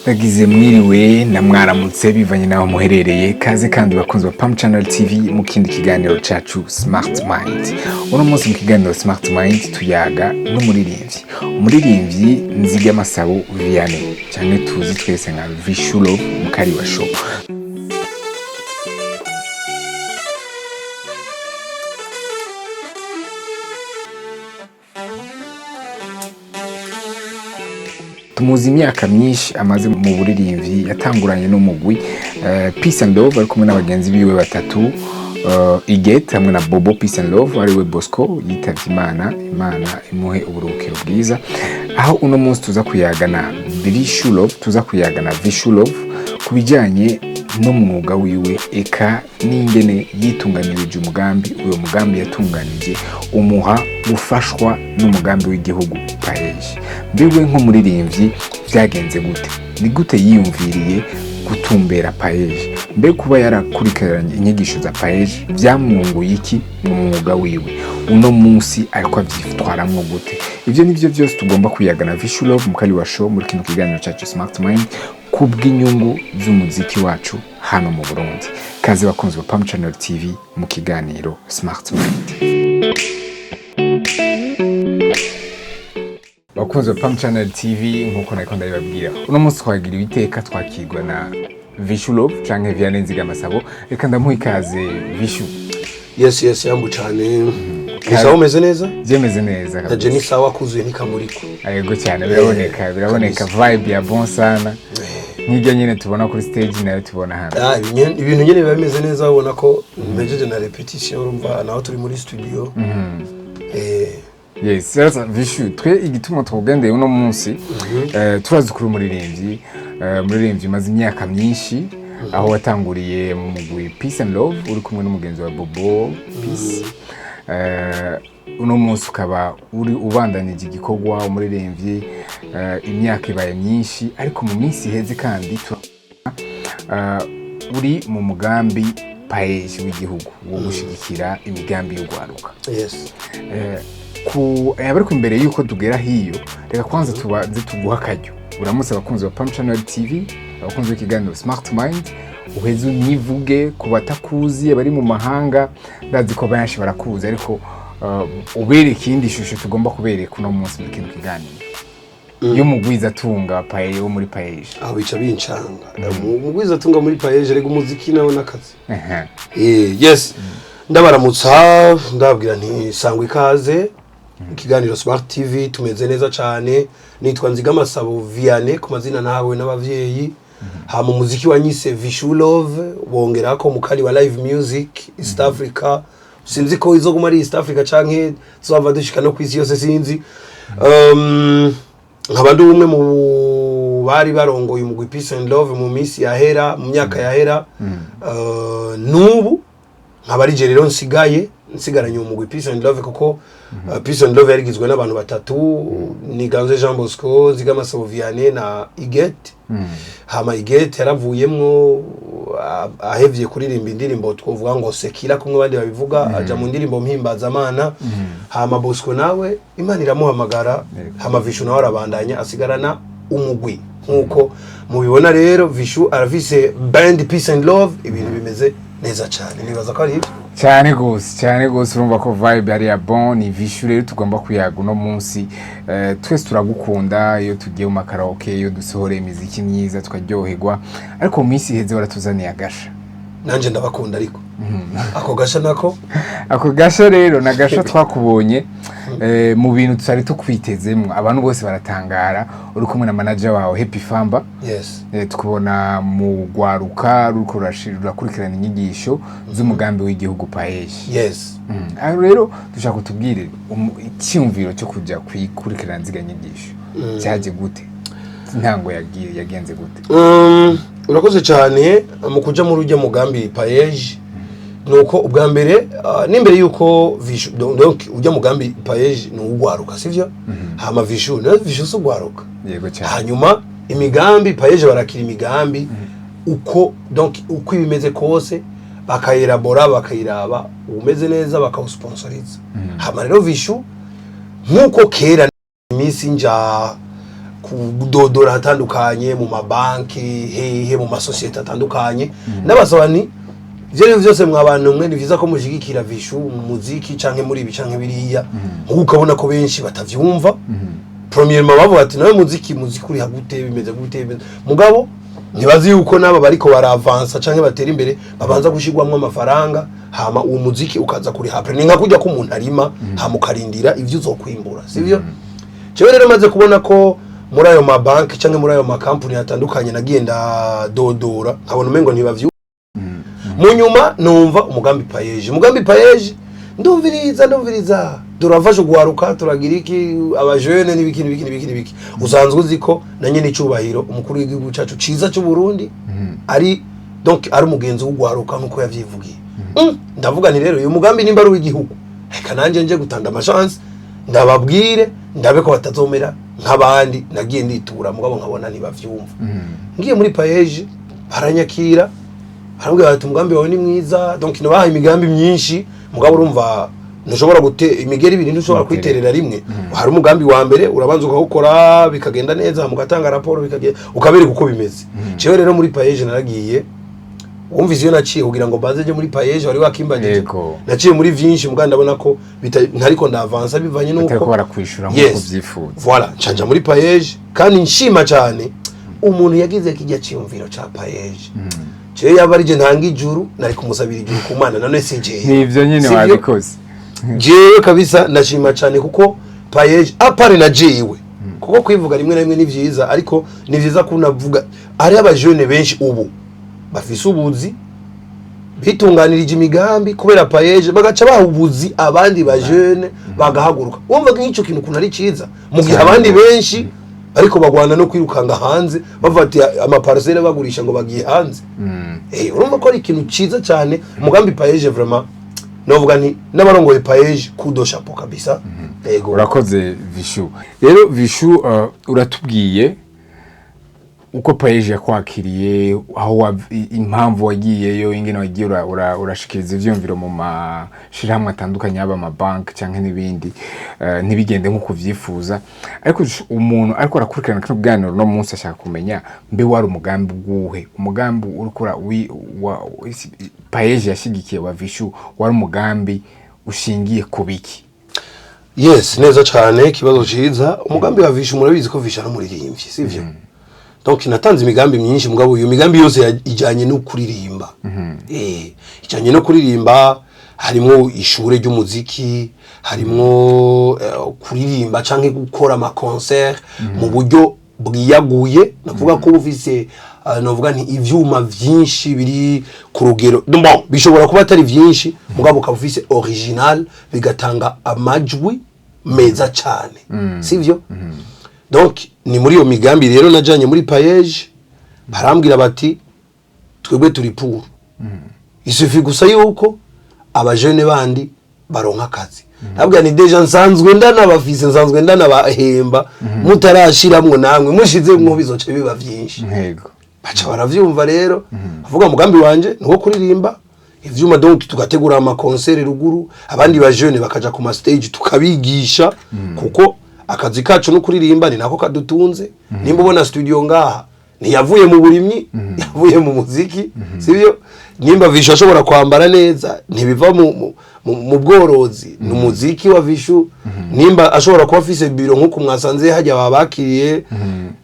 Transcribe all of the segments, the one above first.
Ndagize mwiriwe na mwaramutse bivanye naho muherereye. Kaze kandi bakunzi ba Pam Channel TV mu kindi kiganiro cacu Smart Mind. Uno munsi mu kiganiro Smart Mind tuyaga n'umuririmbyi, umuririmbyi Nzigamasabo Vianney, canke tuzi twese nka Vichou Mukali wa Show. Tumuzi imyaka myinshi amaze mu buririmbyi. Yatanguranye n'umugwi Peace and Love ari kumwe n'abagenzi biwe batatu, Iget hamwe na Bobo Peace and Love, ariwe Bosco yitavye Imana. Imana imuhe uburuhukiro bwiza. Aho uno munsi tuza kuyaga na Vichou Love, tuza kuyaga na Vichou Love ku bijyanye n'umwuga wiwe, eka n'ingene yitunganirije umugambi. Uyo mugambi yatunganije umuha gufashwa n'umugambi w'igihugu PAEEJ. Mbewe nk'umuririmbyi byagenze gute? Ni gute yiyumviriye gutumbera PAEEJ? Mbe kuba yarakurikiranye inyigisho za PAEEJ byamwunguye iki mu mwuga wiwe? Uno munsi ariko avyitwaramwo gute? Ivyo nivyo byose tugomba kuyaga na Vichou Love Mukali wa Show muri kino kiganiro cacu Smart Mind, kubw'inyungu z'umuziki wacu hano mu Burundi. Kaze bakunzi ba Pam Channel TV mu kiganiro Smart Mind. Bakunzi ba Pam Channel TV, nkuko nariko ndabibabwira, uno munsi twagiriwe iteka twakirwa na Vichou Love canke Vianney Nzigamasabo. Reka ndamuha ikaze, Vichou. Yes, yambu cyane. Ni sawa, umeze neza? Vyemeze neza. Na je ni sawa, kuzuye ntikamuriko. Yego cyane, biraboneka, biraboneka, vibe ya bon sana, nk'iryo nyine tubona kuri stage nayo tubona hano. Ah, ibintu nyene biba bimeze neza, ubona ko mpejeje na répétition, urumva naho turi muri studio. Yes, sasa Vichou, twe igituma tugendeye uno munsi, turazi kuri umuririmbyi, umuririmbyi umaze imyaka myinshi, aho watanguriye mu mugwi Peace and Love uri kumwe n'umugenzi wa Bobo Peace. Uno munsi ukaba uri ubandanije igikorwa umuririmbyi, imyaka ibaye myinshi. Ariko mu minsi iheze kandi uri mu mugambi PAEEJ w'igihugu wo gushigikira imigambi y'urwaruka. Ku ariko imbere yuko tugera hiyo, reka kwanza tubanze tuguha akaryo uramutse abakunzi ba Pam Channel TV, abakunzi b'ikiganiro Smart Mind, uheze univuge ku batakuzi, abari mu mahanga. Ndazi ko benshi barakuzi, ariko ubereke iyindi shusho tugomba kubereka uno munsi muri kino kiganiro y'umugwizatunga PAEEJ wo muri PAEEJ. Aho bica bincanga, mugwizatunga muri PAEEJ. Rega umuziki nawe n'akazi. Yes, ndabaramutsa, ndababwira nti sangwa ikaze ikiganiro Smart TV. Tumeze neza cyane. Nitwa Nzigamasabo Vianney ku mazina nahawe n'abavyeyi. Hama umuziki wanyise Vichou Love, bongera ko mukali wa live music East Africa. Sinzi ko izoguma ari East Africa canke tuzava dushika no kwisi yose, sinzi. Nkaba ndi umwe mu bari barongoye umugwi Peace and Love mu minsi yahera, mu myaka yahera. N'ubu nkaba ari je rero nsigaye nsigaranye umugwi Peace and Love, kuko Peace and Love yarigizwe n'abantu batatu: ni Ganze Jean Bosco, Zigamasabo Vianney na Iget. Hama Iget yaravuyemwo, ahevye kuririmba indirimbo twovuga ngo sekira kumwe abandi babivuga, aja mu ndirimbo mpimbazamana. Hama Bosco nawe Imana iramuhamagara. Hama Vichou nawe arabandanya, asigarana umugwi nkuko mubibona. Rero Vichou arafise band Peace and Love, ibintu bimeze neza cyane. Nibaza ko ari ibyo. Cyane gose, cyane gose. Urumva ko vibe ari ya bon. Ni Vichou rero tugomba kuyaga uno munsi. Twese turagukunda iyo tugiye mu makaraoke, iyo dusohoreye imiziki myiza tukaryoherwa. Ariko mu minsi iheze baratuzaniye agasha. Nanje ndabakunda, ariko ako gasha nako. Ako gasha rero na gasha twakubonye mu bintu tutari tukwitezemwo, abantu bose baratangara, uri kumwe na manager wawe Happy Famba. Tukubona mu rwaruka ruriko rurakurikirana inyigisho z'umugambi w'igihugu PAEEJ. Aho rero dushaka kutubwire icyumviro cyo kujya kwikurikirana ziga nyigisho cyaje gute? Intango yagiye yagenze gute? Urakoze cyane. Mu kuja muri ujya mugambi PAEEJ, nuko ubwa mbere, n'imbere yuko Vichou, donc ujya mugambi PAEEJ ni ugwaruka, sivyo? Hama Vichou na Vichou si ugwaruka? Yego cyane. Hanyuma imigambi PAEEJ, barakira imigambi uko, donc uko ibimeze kose bakayirabora, bakayiraba umeze neza, bakawusponsoriza. Hama rero Vichou, nkuko kera iminsi nja Kudodora ahatandukanye, mu mabanki, hehe, mu masosiyete atandukanye, n'abasaba ni ivyo ari vyose, mwa bantu mwe, ni vyiza ko mushigikira Vishu mu muziki canke muri ibi canke biriya. Nkuko ukabona ko benshi batavyumva, premièrement bavuga ati: "Nawe muziki uri gute? Bimeze gute?" Mugabo ntibazi yuko nabo bariko baravansa canke batera imbere babanza gushirwamwo amafaranga, hama uwo muziki ukaza kuri après. Ni nka kurya ko umuntu arima, hama ukarindira ivyo uzokwimbura, sivyo? Jewe rero maze kubona ko muri ayo mabanki canke muri ayo makampuni atandukanye nagiye ndadodora, nkabona umengo ntibavyu. Mu nyuma numva umugambi PAEEJ, umugambi PAEEJ, ndumviriza, ndumviriza, turafasha ugwaruka, turagira iki, abajene n'ibiki n'ibiki n'ibiki n'ibiki. Usanzwe uzi ko na nyene icubahiro umukuru w'igihugu cacu ciza c'u Burundi ari, donc, ari umugenzi w'ugwaruka nkuko yavyivugiye. Ndavuga nti rero uyu mugambi nimba ari uw'igihugu, reka nanje nje gutanga ama chance, ndababwire, ndabe ko batazomera nk'abandi nagiye nditura, mugabo nkabona ntibavyumva. Ngiye muri PAEEJ, baranyakira, barambwira bati: "Umugambi wawe ni mwiza." Donc nabahaye imigambi myinshi, mugabo urumva ntushobora gute imigeri ibiri, ntushobora kuyiterera rimwe. Hari umugambi wa mbere urabanza ukawukora bikagenda neza, mugatanga raporo, bikagenda, ukabereka uko bimeze. Jewe rero muri PAEEJ naragiye, wumvise iyo naciye kugira ngo mbanze nje muri PAEEJ, wari wakimbagije. Yego. Naciye muri vyinshi, mugabo ndabona ko ntariko ndavansa bivanye nuko batariko barakwishura nk'uko uvyifuza. Voilà, nca muri PAEEJ, kandi nshima cyane umuntu yagize kijya ciyumviro ca PAEEJ. Jewe yaba ari je ntanga ijuru, nari kumusabira ijuru ku Mana, none si jewe? Nivyo nyene. Sivyo? Wabikoze. Jewe kabisa ndashima cyane, kuko PAEEJ, à part na jewe, kuko kwivuga rimwe na rimwe ni vyiza, ariko ni vyiza ko unavuga hari abajene benshi ubu bafise ubuzi, bitunganirije imigambi kubera PAEEJ, bagaca baha ubuzi abandi bajene bagahaguruka. Wumva nk'icyo kintu ukuntu ari ciza, mu gihe Cyane abandi rwose. benshi ariko bagwana no kwirukanga hanze, bafata ama parcelles bagurisha ngo bagiye hanze. Urumva ko ari ikintu ciza cyane umugambi PAEEJ. Vraiment novuga nti n'abarongoye PAEEJ, coup de chapeau kabisa. Yego. Urakoze, Vishu. Rero Vishu, uratubwiye uko PAEEJ yakwakiriye, aho impamvu wagiyeyo, ingene wagiye urashikiriza ivyumviro mu mashirahamwe atandukanye, yaba amabanki canke n'ibindi, ntibigende nk'uko uvyifuza. Ariko umuntu ariko arakurikirana kino kiganiro no munsi ashaka kumenya: mbe wari umugambi wuhe? Umugambi uriko PAEEJ yashigikiye wa Vishu wari umugambi ushingiye ku biki? Yes, neza cyane, ikibazo ciza. Umugambi wa Vishu, murabizi ko Vishu ari umuririmbyi, sivyo? Donc natanze imigambi myinshi, mugabo iyo migambi yose ijanye no kuririmba. Ijanye no kuririmba, harimwo ishure ry'umuziki, harimwo kuririmba canke gukora ama concert mu buryo bwiyaguye, nakuvuga ko ufise novuga nti ivyuma vyinshi biri ku rugero. Bon, bishobora kuba atari vyinshi, mugabo ukaba ufise original, bigatanga amajwi meza cyane, sivyo? Donc ni muri iyo migambi rero najanye muri PAEEJ, barambwira bati: "Twebwe turi pour, il suffit gusa yuko abajene bandi baronka akazi." Nabwira ni déjà nsanzwe ndanabafise, nsanzwe ndanabahemba, mutarashiramwo namwe mushizemwo bizoca biba vyinshi. Baca baravyumva rero, avuga umugambi wanje ni uwo kuririmba, ivyuma, donc tugategura ama concert ruguru, abandi ba jeune bakaja ku ma stage, tukabigisha, kuko akazi kacu no kuririmba ni nako kadutunze. Nimba ubona studio ngaha, ntiyavuye mu burimyi, yavuye mu muziki, sibyo? Nimba Vishu ashobora kwambara neza, ntibiva mu bworozi, ni umuziki wa Vishu. Nimba ashobora kuba afise biro nk'uko mwasanze hajya babakiriye,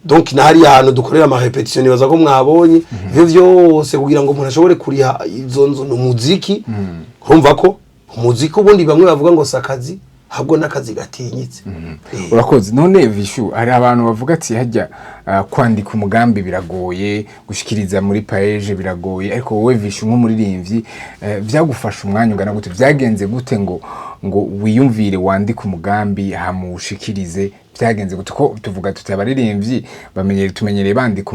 donc na hariya hantu dukorera ama répétition, nibaza ko mwabonye ivyo vyose, kugira ngo umuntu ashobore kuriha izo nzu, ni umuziki. Urumva ko umuziki ubundi bamwe bavuga ngo si akazi, ahubwo n'akazi gatinyitse. Urakoze. None Vishu, hari abantu bavuga ati hajya kwandika umugambi biragoye, gushikiriza muri PAEEJ biragoye, ariko wowe Vishu nk'umuririmbyi, vyagufasha umwanya ungana gute? Vyagenze gute ngo wiyumvire wandike umugambi hamushikirize? Vyagenze gute? Ko tuvuga tuti abaririmbyi bamenyere, tumenyereye bandika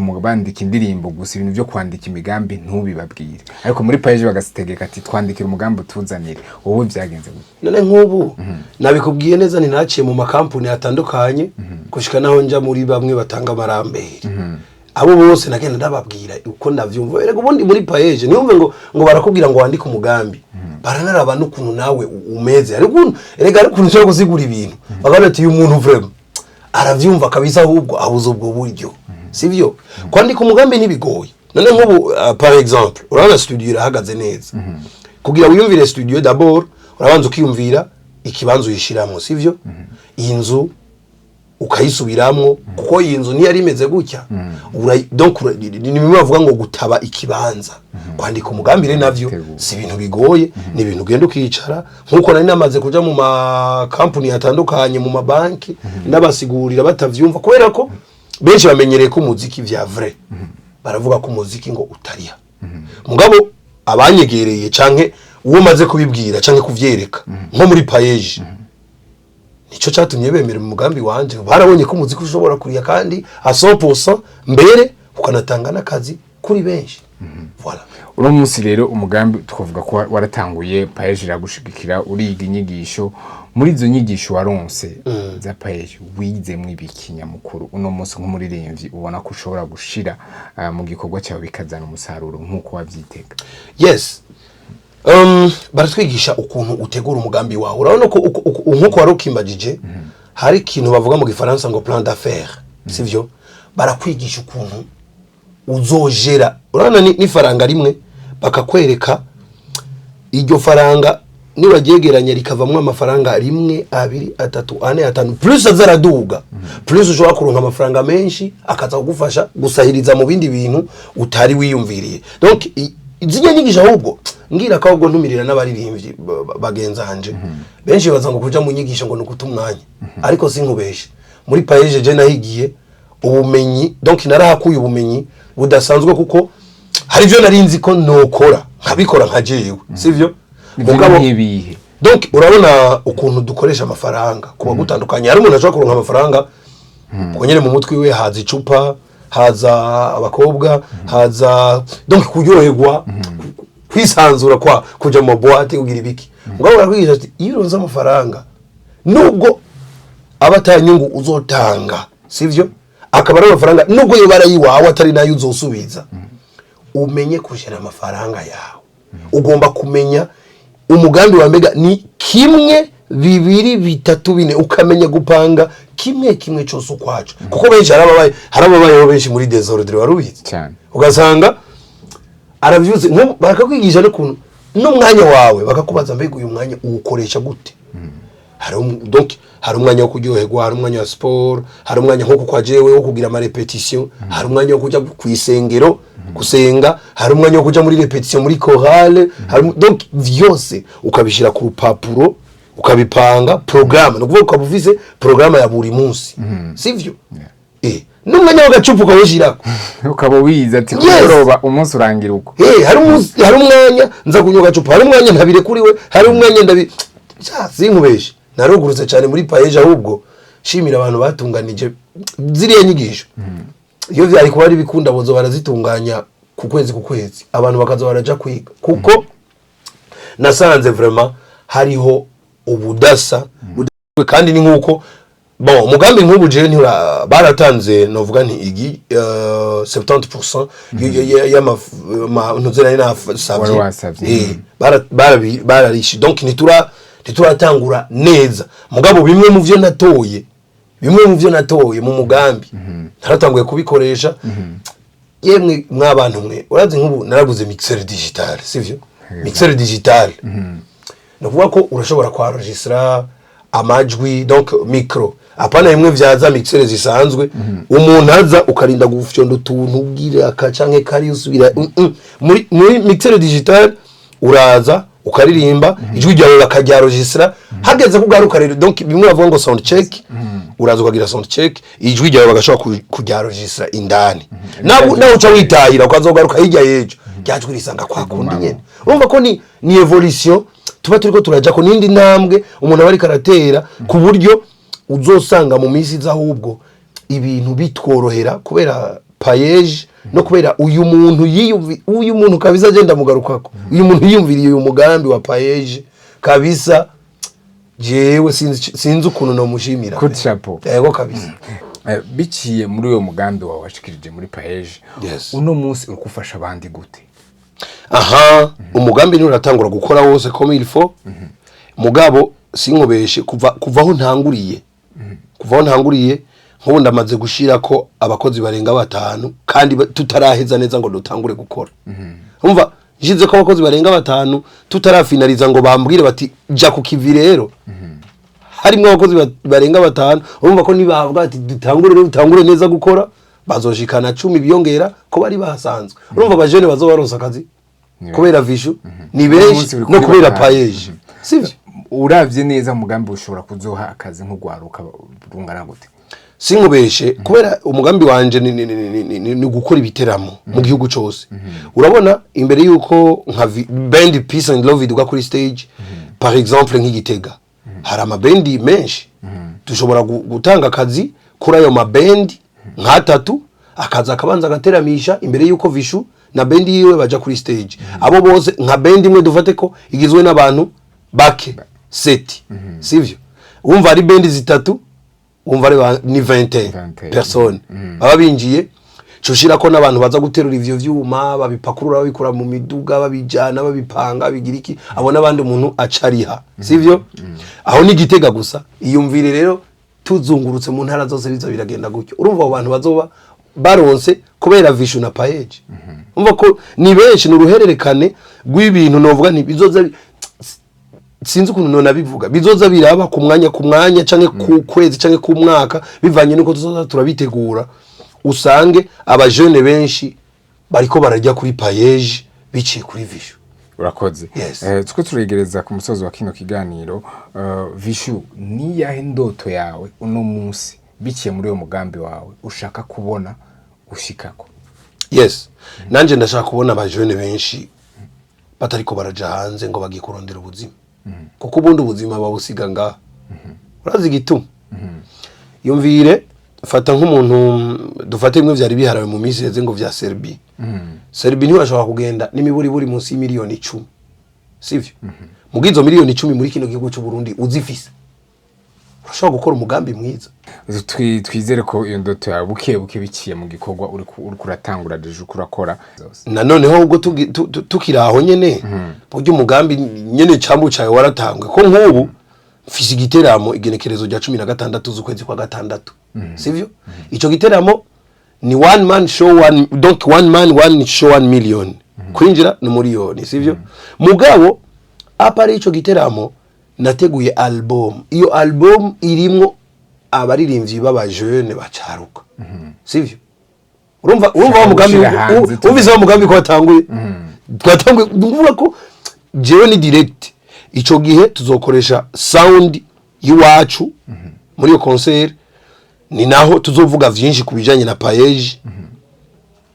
indirimbo gusa, ibintu vyo kwandika imigambi ntubibabwire, ariko muri PAEEJ bagasitegeka ati: "Twandikira umugambi utuzanire." Wowe vyagenze gute? None nk'ubu nabikubwiye neza, ntinaciye mu makampuni atandukanye gushika naho nja muri bamwe batanga amarambere. Abo bose nagenda ndababwira uko ndavyumva. Erega ubundi muri PAEEJ ntiyumve ngo barakubwira ngo wandike umugambi, baranaraba n'ukuntu nawe umeze. Ariko erega ari ukuntu ushobora gusigura ibintu, bakavuga ati: "Uyu muntu vraiment Aravyumva kabisa, ahubwo abuze ubwo buryo, sivyo? Kwandika umugambi ntibigoye. None nk'ubu par exemple, urabona studio irahagaze neza. Kugira wiyumvire studio, d'abord urabanza ukiyumvira ikibanza uyishiramwo, sivyo? Iyi nzu ukayisubiramwo, kuko iyi nzu ntiyari imeze gutya. Donc ni bimwe bavuga ngo gutaba ikibanza. Kwandika umugambi rero navyo Gutegura. si ibintu bigoye, ni ibintu ugenda ukicara, nkuko nari namaze kuja mu makampuni atandukanye, mu mabanki, ndabasigurira batavyumva, kubera ko benshi bamenyereye ko umuziki vya vrai, baravuga ko umuziki ngo utariha. Mugabo abanyegereye canke uwo maze kubibwira canke kuvyereka nko muri PAEEJ, nico catumye bemera umugambi wanje. Barabonye ko umuziki ushobora kuriya kandi a 100%, mbere ukanatanga n'akazi kuri benshi. Voilà. Uno munsi rero umugambi twavuga ko waratanguye, PAEEJ iragushigikira, uriga inyigisho. Muri izo nyigisho waronse za PAEEJ, wizemwo ibiki nyamukuru uno munsi nk'umuririmbyi ubona ko ushobora gushira mu gikorwa cyawe bikazana umusaruro nk'uko wavyitega? Yes, baratwigisha ukuntu utegura umugambi wawe. Urabona ko nkuko wari ukimbagije, hari ikintu bavuga mu Gifaransa ngo plan d'affaires, sivyo? Barakwigisha ukuntu uzojera. Urabona n'ifaranga rimwe, bakakwereka iryo faranga nibaryegeranya rikavamwo amafaranga rimwe, abiri, atatu, ane, atanu, plus aza araduga, plus ushobora kuronka amafaranga menshi akaza kugufasha gusahiriza mu bindi bintu utari wiyumviriye. Donc zirya nyigisho, ahubwo ngira ko ahubwo ntumirira n'abaririmbyi bagenzanje benshi baza ngo kuja mu nyigisho ngo ni uguta umwanya, ariko sinkubeshe, muri PAEEJ je nahigiye ubumenyi. Donc narahakuye ubumenyi budasanzwe, kuko hari ibyo nari nzi ko nokora nkabikora nka jewe, sivyo? Ivyo Mugabo nk'ibihe? Donc urabona ukuntu dukoresha amafaranga kuba gutandukanye. Hari umuntu ashobora kuronka amafaranga, ubwo nyene mu mutwe we haza icupa, haza abakobwa, haza donc kuryoherwa, kwisanzura, kwa kuja mu boîte, kugira ibiki. Mugabo barakwigisha ati iyo uronse amafaranga, nubwo aba atanyungu uzotanga, sivyo, akaba ari amafaranga, nubwo yoba ari ayiwawe atari nayo uzosubiza, umenye kujera amafaranga yawe. Ugomba kumenya umugambi wa mbega ni kimwe, bibiri, bitatu, bine, ukamenya gupanga kimwe kimwe cyose ukwaco, kuko benshi hari ababayeho benshi muri désordre, wari ubizi? Cyane. Ugasanga aravyutse bakakwigisha n'ukuntu n'umwanya wawe, bakakubaza mbega uyu mwanya uwukoresha gute? Donc hari umwanya wo kuryoherwa, hari umwanya wa sport, hari umwanya nko kwa jewe wo kugira ama répétition, hari umwanya wo kuja ku isengero gusenga, hari umwanya wo kuja muri répétition muri chorale, donc vyose ukabishira ku rupapuro, ukabipanga programme. No kuvuga ukaba ufise programme ya buri munsi, sivyo? N'umwanya w'agacupa ukawushirako. Ukaba wize ati Yes. kugoroba umunsi urangira uko. Hari umwanya nza kunywa agacupa, hari umwanya ntabirekuriwe, hari umwanya ndabi. Sha, sinkubeshe, narugurutse cyane muri PAEEJ. Ahubwo shimira abantu batunganije ziriya nyigisho. Iyo vyari kuba ari bikunda, bozo barazitunganya ku kwezi ku kwezi, abantu bakaza baraja kwiga, kuko nasanze vraiment hariho ubudasa kandi ni nkuko bon umugambi nk'ubu jewe ntira baratanze, novuga nti igi 70% y'ama ntuze nari nasavye. Wari wasavye. Bararishe. Donc ntituratangura neza, mugabo bimwe mu vyo natoye, bimwe mu vyo natoye mu mugambi naratanguye kubikoresha. Yemwe mwabantu mwe, urazi nk'ubu naraguze mixeur digital, sivyo? Mixeur digital ni ukuvuga ko urashobora kwenregistra amajwi, donc micro, apana bimwe vyaza mixeur zisanzwe, umuntu aza ukarinda gufyonda utuntu ubwira aka canke kari usubira. Muri mixeur digital uraza ukaririmba, ijwi ryawe bakaryenregistra, hageze kugaruka rero, donc bimwe bavuga ngo sound check, uraza ukagira sound check, ijwi ryawe bagashobora kuryenregistra indani, nawe uca witahira, ukazogaruka hirya y'ejo, rya jwi risanga kwa kundi nyene. Urumva ko ni évolution tuba turiko turaja ko, n'indi ntambwe umuntu aba ariko aratera, ku buryo uzosanga mu minsi iza ahubwo ibintu bitworohera kubera PAEEJ no kubera uyu muntu uyu muntu kabisa agenda mugarukako, uyu muntu yiyumviriye uyu mugambi wa PAEEJ kabisa. Jewe sinzi ukuntu nomushimira. Coup de chapeau. Yego kabisa. Biciye muri uyo mugambi wawe washikirije muri PAEEJ, Yes. uno munsi uri gufasha abandi gute? Aha umugambi nturatangura gukora wose comme il faut, mugabo sinkubeshe, kuva aho ntanguriye, kuva aho ntanguriye. Nk'ubu ndamaze gushira ko abakozi barenga batanu, kandi tutaraheza neza ngo dutangure gukora. Umva, nshize ko abakozi barenga batanu, tutarafinaliza ngo bambwire bati: "Ja ku kivi." Rero harimwo abakozi barenga batanu. Urumva ko nibavuga ati: "Dutangure rero, dutangure neza gukora", bazoshikana 10 biyongera ko bari bahasanzwe. Urumva abajene bazoba baronse akazi Ni kubera Vishu ni Uno benshi munsi uri no kuri kubera batanu. PAEEJ, sivyo? Uravye neza, umugambi ushobora kuzoha akazi nk'urwaruka rungana gute? Sinkubeshe, kubera umugambi wanje ni gukora ibiteramo mu gihugu cose. Urabona, imbere yuko nka band Peace and Love iduga kuri stage, par exemple nk'Igitega, hari amabendi menshi. Dushobora gutanga akazi kuri ayo mabendi nk'atatu, akaza akabanza agateramisha imbere yuko Vishu na bendi yiwe baja kuri stage. Abo bose, nka bendi imwe dufate ko igizwe n'abantu bake, sept, sivyo? Wumva ari bendi zitatu, wumva ari ni 21 21 personnes baba binjiye. Cushira ko n'abantu baza guterura ivyo vyuma, babipakurura, babikura mu miduga, babijana, babipanga, bigira iki, abo n'abandi umuntu acariha, sivyo? Aho ni Gitega gusa. Iyumvire rero tuzungurutse mu ntara zose, biza biragenda gutyo. Urumva abo bantu bazoba baronse kubera Vishu na PAEEJ, umva ko ni benshi. Ni uruhererekane rw'ibintu novuga nti bizoza, sinzi ukuntu none bivuga, bizoza biraba ku mwanya ku mwanya, canke ku kwezi, canke ku mwaka, bivanye nuko tuzoza turabitegura. Usange abajene benshi bariko barajya kuri PAEEJ biciye kuri Vishu. Urakoze. Yes. Tuko turegereza ku musozo wa kino kiganiro. Vishu, niyahe ndoto yawe uno munsi, biciye muri uyo mugambi wawe, ushaka kubona ushikako? Yes, nanje ndashaka kubona abajene benshi batariko baraja hanze ngo bagiye kurondera ubuzima, kuko ubundi ubuzima babusiga ngaha. Urazi igituma? Yumvire, fata nk'umuntu, dufate bimwe vyari biharawe mu minsi iheze ngo vya Serbie. Serbie ntiwashobora kugenda n'imiburiburi munsi y'imiliyoni 10, sivyo? Muga izo miliyoni 10 muri kino gihugu cy'u Burundi uzifise, urashobora gukora umugambi mwiza. Twizere ko iyo ndoto yawe, buke buke, biciye mu gikorwa uriko uratangura deje, uko urakora. Nanoneho ubwo tukiri aho nyene, burya umugambi nyene cambu cawe waratangwe, ko nk'ubu mfise igiteramo igenekerezo rya 16 z'ukwezi kwa gatandatu, sivyo? Ico giteramo ni one man show, one, donc one man one show, 1 million. Kwinjira ni miliyoni, sivyo? Mugabo à part ico giteramo, nateguye album. Iyo album irimwo abaririmbyi b'abajene bacaruka, sivyo? Urumva wa mugambi Gushira hanze. Wumvise wa mugambi ko watanguye, twatanguye kuvuga ko jewe ni direct. Ico gihe tuzokoresha sound y'iwacu muri iyo concert. Ni naho tuzovuga vyinshi ku bijanye na PAEEJ,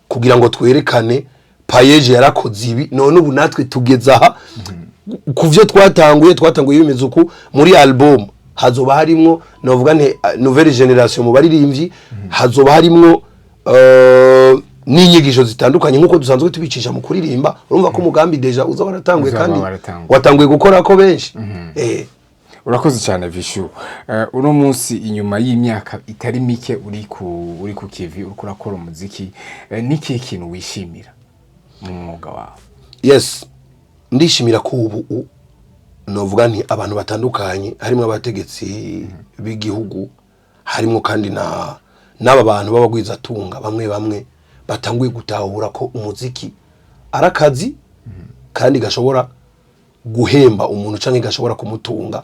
kugira ngo twerekane PAEEJ yarakoze ibi, none ubu natwe tugeze aha ku vyo twatanguye bimeze uku. Muri album hazoba harimwo, novuga nti nouvelle génération mu baririmbyi, hazoba harimwo n'inyigisho zitandukanye nk'uko dusanzwe tubicisha mu kuririmba. Urumva ko umugambi déjà uza waratanguye Uzaba kandi waratanguye. watanguye gukora ko benshi. Urakoze cyane, Vishu. Uno munsi, inyuma y'imyaka itari mike uri ku kivi, uriko urakora umuziki, n'ikihe kintu wishimira mu mwuga wawe? Yes, ndishimira ko ubu novuga nti abantu batandukanye, harimo abategetsi b'igihugu, harimo kandi na n'aba bantu b'abagwizatunga bamwe bamwe, batanguye gutahura ko umuziki ari akazi kandi gashobora guhemba umuntu canke gashobora kumutunga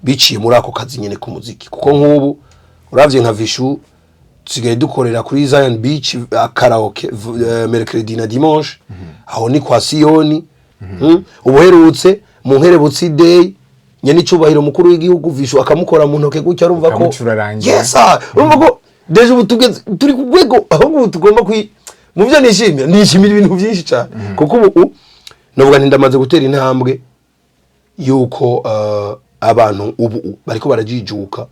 biciye muri ako kazi nyene k'umuziki. Kuko nk'ubu uravye nka Vishu, dusigaye dukorera kuri Zion Beach karaoke mercredi na dimanche. Aho ni kwa Siyoni. Ubuherutse mu Nkerebutsi Day, nyene icubahiro mukuru w'igihugu, Vishu akamukora mu ntoke gutya, arumva ko Ukamucurarangira. Yes, urumva ko déjà ubu tugeze, turi ku rwego ahubwo ubu tugomba kwi mu byo nishimira. Nishimira ibintu byinshi cyane, kuko ubu novuga nti ndamaze gutera intambwe yuko abantu ubu bariko barajijuka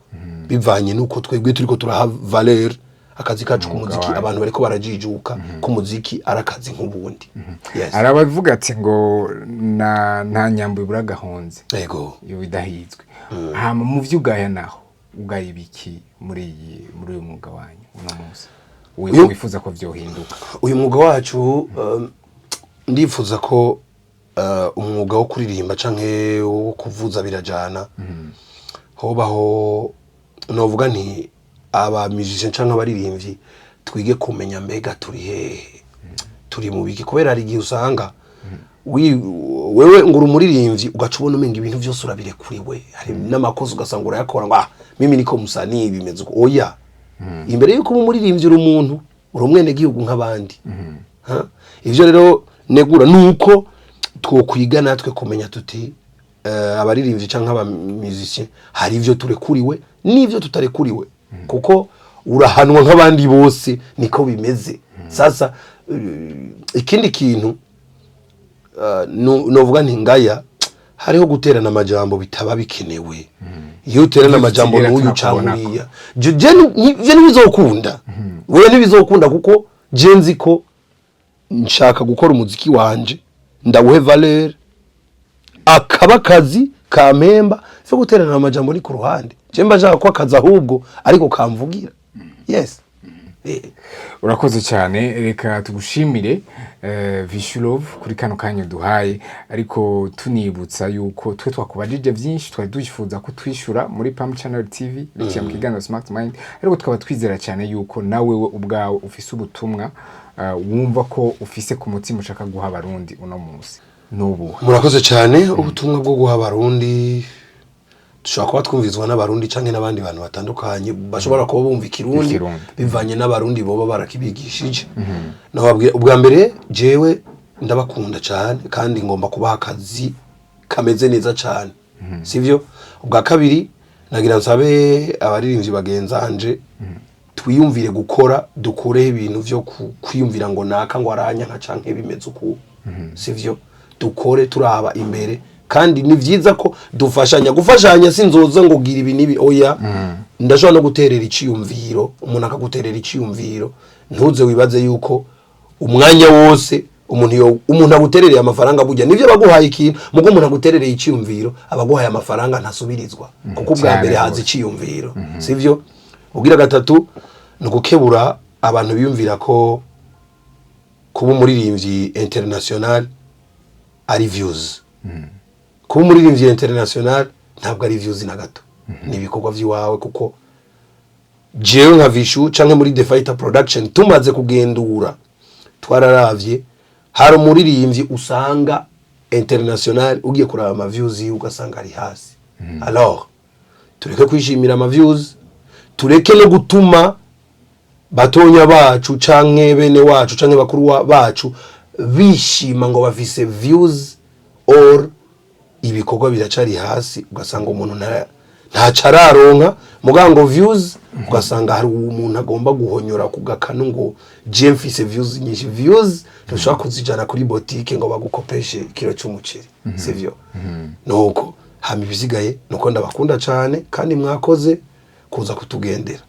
bivanye nuko twebwe turiko turaha valeur akazi kacu k'umuziki. Wanyu. Abantu bariko barajijuka k'umuziki ari akazi nk'ubundi, yes. Hari abavuga ati ngo na nta nyambo ibura agahonze Yego. iyo idahizwe. Hama mu vyo ugaya naho, ugaya ibiki muri uyu mwuga wanyu uno munsi wifuza ko vyohinduka? Uyu mwuga wacu, ndifuza ko umwuga wo kuririmba canke wo kuvuza birajana, hobaho novuga nti Aba musician canke abaririmbyi, twige kumenya mbega turi hehe, turi mu biki, kubera hari igihe usanga wewe ngo uri umuririmbyi, ugaca ubona umenga ibintu byose urabirekuriwe, hari n'amakosa ugasanga urayakora ngo: "Ah, mimi niko musanii, bimeze uko." Oya, imbere yuko uba umuririmbyi, uri umuntu, uri umwenegihugu nk'abandi. Ha? Ivyo rero negura nuko twokwiga natwe kumenya tuti abaririmbyi canke aba musicien, hari ivyo turekuriwe n'ivyo tutarekuriwe, kuko urahanwa nk'abandi bose, niko bimeze. Sasa ikindi kintu novuga nti ngaya hariho guterana amajambo bitaba bikenewe. Iyo uterana amajambo Tutigera n'uyu canke tunakubonako. uriya, je ntibizokunda, wewe ntibizokunda, kuko je nzi ko nshaka gukora umuziki wanje, ndawuhe valeur, akaba akazi kampemba. Vyo guterana amajambo ni ku ruhande, je mba nshaka ko akazi ahubwo ariko kamvugira, yes. Urakoze cyane, reka tugushimire Vichou Love kuri kano kanya duhaye, ariko tunibutsa yuko twe twakubajije byinshi twari duyifuza ko twishyura muri Pam Channel TV biciye mu kiganiro Smart Mind, ariko tukaba twizera cyane yuko nawe we ubwawe ufise ubutumwa wumva ko ufise ku mutima ushaka guha Abarundi uno munsi n'ubuhe? Murakoze cyane. Ubutumwa bwo guha Abarundi, dushobora kuba twumvizwa n'Abarundi canke n'abandi bantu batandukanye bashobora kuba bumva Ikirundi, Ikirundi. bivanye n'Abarundi boba barakibigishije. Nababwira ubwa mbere, jewe ndabakunda cyane kandi ngomba kubaha akazi kameze neza cyane, sivyo? Ubwa kabiri, nagira nsabe abaririmbyi bagenzanje twiyumvire gukora, dukureho ibintu vyo kwiyumvira ngo naka ngo aranyanka canke bimeze uku, sivyo? Dukore turaba imbere, kandi ni vyiza ko dufashanya. Gufashanya sinzoza ngo gira ibi nibi, oya. Ndashobora no guterera iciyumviro, umuntu akaguterera iciyumviro. Ntuze wibaze yuko umwanya wose umuntu yo umuntu aguterereye amafaranga, burya nivyo baguhaye ikintu, mugo umuntu aguterereye iciyumviro abaguhaye amafaranga ntasubirizwa, kuko ubwa mbere haza iciyumviro, sivyo? Ubwira gatatu ni ugukebura abantu biyumvira ko kuba umuririmbyi international ari views. Kuba umuririmbyi international ntabwo ari views na gato, ni ibikorwa by'iwawe, kuko jewe nka Vichou canke muri The Fighter Production tumaze kugendura, twararavye, hari umuririmbyi usanga international, ugiye kuraba ama views yiwe ugasanga ari hasi. Alors tureke kwishimira ama views, tureke no gutuma batonya bacu canke bene wacu canke bakuru bacu bishima ngo bafise views, or ibikorwa biracari hasi, ugasanga umuntu ntaco araronka muga ngo views, ugasanga hari umuntu agomba guhonyora ku gakanu ngo je mfise views nyinshi. Views ntushobora kuzijana kuri botike ngo bagukopeshe ikiro c'umuceri, sivyo? Nuko hama ibisigaye nuko ndabakunda cane kandi mwakoze kuza kutugendera.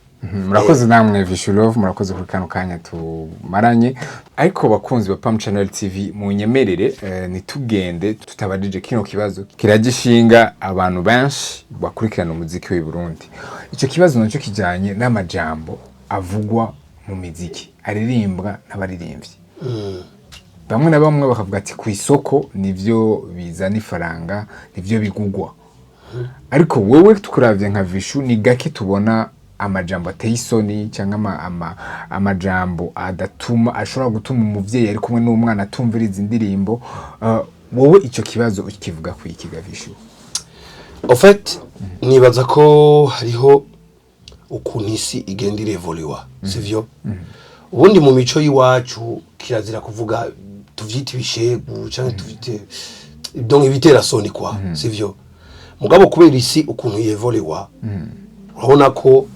Murakoze namwe Vichou Love, murakoze kuri kano kanya tumaranye. Ariko bakunzi ba Pam Channel TV, munyemerere ntitugende tutabajije kino kibazo kiragishinga abantu benshi bakurikirana umuziki w'i Burundi. Ico kibazo nacyo kijanye n'amajambo avugwa mu miziki aririmbwa n'abaririmbyi bamwe na bamwe, bakavuga ati ku isoko nivyo bizana ifaranga, nivyo bigugwa. Ariko wowe tukuravye nka Vichou, ni gake tubona amajambo ateye isoni cyangwa amajambo adatuma, ashobora gutuma umuvyeyi ari kumwe n'umwana atumviriza indirimbo. Wowe ico kibazo ukivuga ku iki ga Vichou? En fait, nibaza ko hariho ukuntu isi igenda irevoluwa, sivyo? Ubundi mu mico y'iwacu kirazira kuvuga, tuvyite ibishegu canke tuvyite donc ibitera soni kwa, sivyo? Mugabo kubera isi ukuntu yevoluwa, urabona ko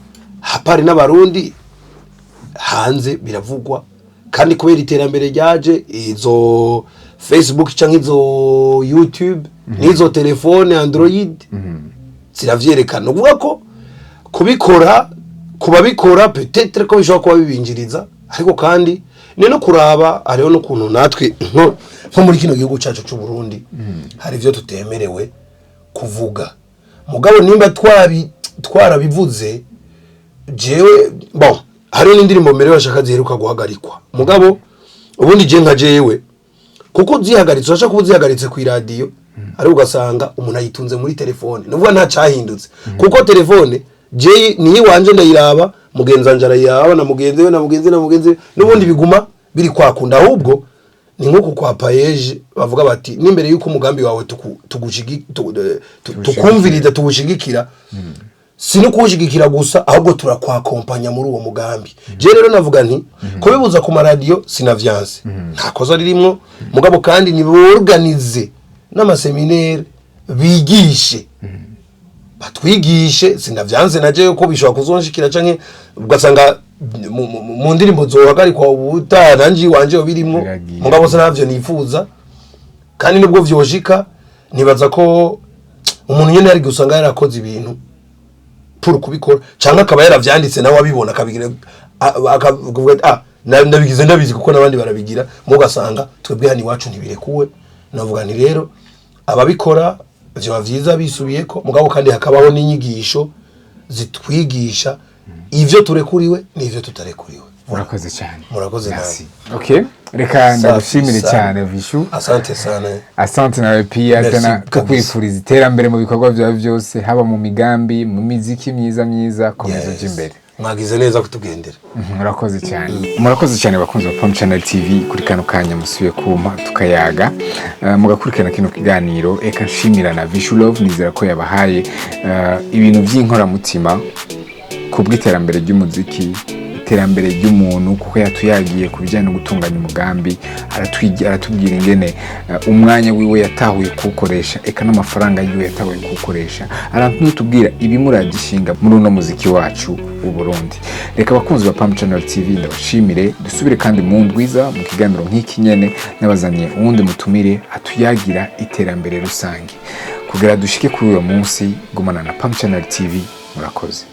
hapari n'Abarundi hanze biravugwa, kandi kubera iterambere ryaje, izo Facebook canke izo YouTube n'izo telefone Android ziravyerekana. Ukuvuga ko kubikora, kubabikora, peut-être ko bishobora kuba bibinjiriza, ariko kandi ni no kuraba hariho n'ukuntu natwe nko muri kino gihugu cyacu cy'u Burundi hari ivyo tutemerewe kuvuga. Mugabo nimba twarabivuze, jewe bon, hariho n'indirimbo mbere bashaka ziheruka guhagarikwa. Mugabo ubundi je nka jewe, kuko uzihagaritse, urashaka kuba uzihagaritse ku iradiyo, ariko ugasanga umuntu ayitunze muri telefone, nuvuga nta cyahindutse, kuko telefone je niyo iwanje ndayiraba. Mugenzi wanje arayiraba na mugenzi we na mugenzi we na mugenzi we, n'ubundi biguma biri kwakunda. Ahubwo ni nko kwa PAEEJ bavuga bati n'imbere y'uko umugambi wawe tukumviriza, tuwushigikira, si no kuwushigikira gusa, ahubwo turakwakompanya muri uwo mugambi. Je rero navuga nti kubibuza ku maradiyo sinavyanse, nta kosa ririmwo, mugabo kandi niborganize n'amaséminaires, bigishe, batwigishe. Sinavyanse naje ko bishobora kuzonshikira canke ugasanga mu ndirimbo zohagarikwa ubutaha nanje iwanje birimwo. Biragiye. Mugabo sinavyo nifuza, kandi nubwo vyoshika nibaza ko umuntu nyene ari gusanga yarakoze ibintu pour kubikora, canke akaba yaravyanditse nawe abibona, akabigira, akavuga ati: "Ah, ndabigize ndabizi kuko n'abandi barabigira." Mu ugasanga twebwe hano iwacu ntibirekuwe. Navuga nti rero ababikora vyoba vyiza bisubiyeko, mugabo kandi hakabaho n'inyigisho zitwigisha ivyo turekuriwe n'ivyo tutarekuriwe. Murakoze cyane. Murakoze. Merci. Okay, reka ndagushimire cyane, Vishu. Asante sana. Asante nawe pia. Merci tena kabisa. Kukwifuriza iterambere mu bikorwa byawe byose, haba mu migambi, mu miziki myiza myiza. Komeza ujya imbere. Mwagize neza kutugendera. Murakoze cyane, murakoze cyane bakunzi ba Pam Channel TV kuri kano kanya musubiye kumpa tukayaga, mugakurikirana kino kiganiro. Eka nshimira na Vishu Love, nizera ko yabahaye ibintu by'inkoramutima ku bw'iterambere ry'umuziki, iterambere ry'umuntu, kuko yatuyagiye ku bijyanye no gutunganya umugambi, aratubwira ingene umwanya wiwe yatahuye kuwukoresha, eka n'amafaranga yiwe yatahuye kuwukoresha, aranatubwira ibimuragishinga muri uno muziki wacu w'u Burundi. Reka abakunzi ba Pam Channel TV ndabashimire, dusubire kandi mu ndwiza mu kiganiro nk'iki nyene, nabazanye uwundi mutumire atuyagira iterambere rusange. Kugira dushike kuri uyo munsi, gumana na Pam Channel TV. Murakoze.